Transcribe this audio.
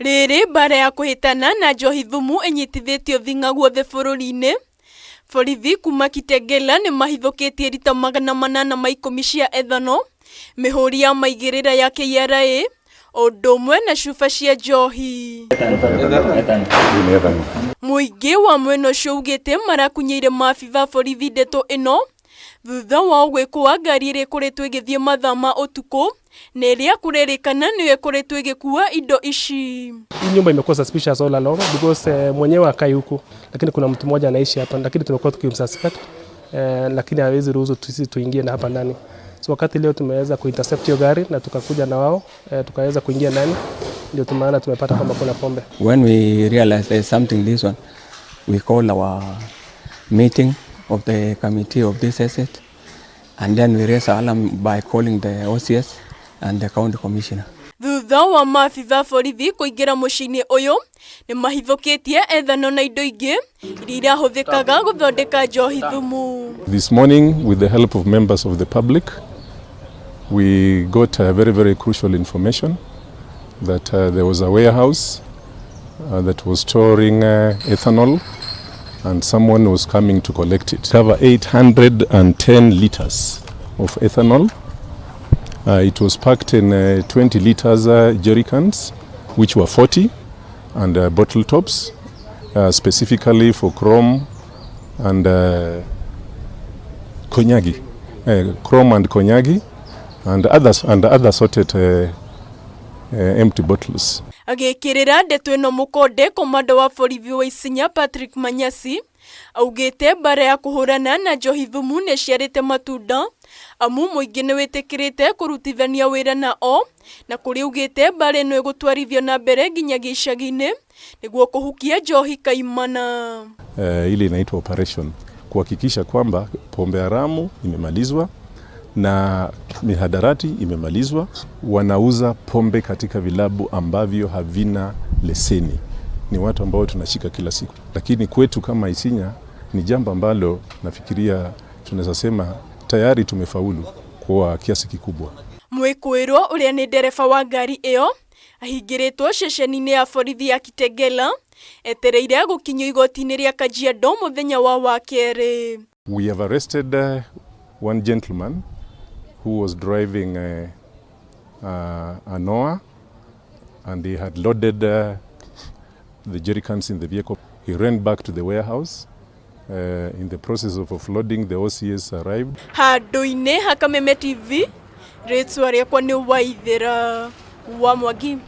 Rĩrĩ mbara ya kũhĩtana na njohi thumu ĩnyitithĩtio thing'a guothe bũrũri-inĩ, borithi kuma Kitengela nĩmahithũkĩtie rita 810 cia ethanol, mĩhũri ya maigĩrĩra ya KRA, o ũndũ ũmwe na cuba cia njohi. Mũingĩ wa mwena ũcio ugĩte marakunyĩire maabitha a borithi ndeto ĩno thutha wao gwĩkũa ngari ĩrĩa ĩkoretwo ĩgĩthiĩ mathaa ma ũtukũ na ĩrĩa kũrerĩkana nĩyo ĩkoretwo ĩgĩkua indo ici. Hii nyumba imekuwa suspicious all along because mwenyewe hakai huku, lakini kuna mtu mmoja anaishi hapa, lakini tumekuwa tukimsuspect lakini hawezi ruhusu sisi tuingie na hapa ndani. So wakati leo tumeweza kuintercept hiyo gari na tukakuja na wao tukaweza kuingia ndani, ndio tumeona tumepata kwamba kuna pombe. When we realize there's something this one, we call our meeting of the committee of this estate, and then we raise alarm by calling the OCS and the county commissioner. Thutha wa maabitha a borithi kũingĩra mũciĩ-inĩ ũyũ, nĩ mahithũkĩtie ethanol na indo ingĩ iria irahũthĩkaga gũthondeka njohi thumu. This morning, with the help of members of the public, we got a very, very crucial information that there was a warehouse that was storing ethanol and someone was coming to collect it. Cover 810 liters of ethanol. It was packed in 20 liters jerry cans, which were 40, and bottle tops, specifically for Chrome and Konyagi, Chrome and Konyagi, and others and other assorted empty bottles. Agĩkĩrĩra ndeto ĩno mũkonde, komanda wa borithi wa Isinya Patrick Manyasi augĩte mbara ya kũhũrana na njohi thumu nĩ ĩciarĩte matunda amu mũingĩ nĩ wĩtĩkĩrĩte kũrutithania wĩra na o na kũrĩ augĩte mbara ĩno ĩgũtwarithio na mbere nginyagia icagi-inĩ nĩguo kũhukia njohi kaimana. Ile inaitwa operation kuhakikisha kwamba pombe haramu imemalizwa na mihadarati imemalizwa. Wanauza pombe katika vilabu ambavyo havina leseni, ni watu ambao tunashika kila siku, lakini kwetu kama Isinya ni jambo ambalo nafikiria tunaweza sema tayari tumefaulu kwa kiasi kikubwa. Mwĩkũĩrwo ũrĩa nĩ ndereba wa ngari ĩyo ahingĩrĩtwo ceceni-inĩ ya borithi ya Kitengela etereire gũkinyio igoti-inĩ rĩa Kajiado mũthenya wa wakerĩ. We have arrested one gentleman who was driving a Noah, and he had loaded the jerrycans in the vehicle. He ran back to the warehouse. In the process of offloading, the OCS arrived. Handũ-inĩ ha Kameme TV, rĩtwa rĩakwa nĩ Waithĩra wa Mwangi.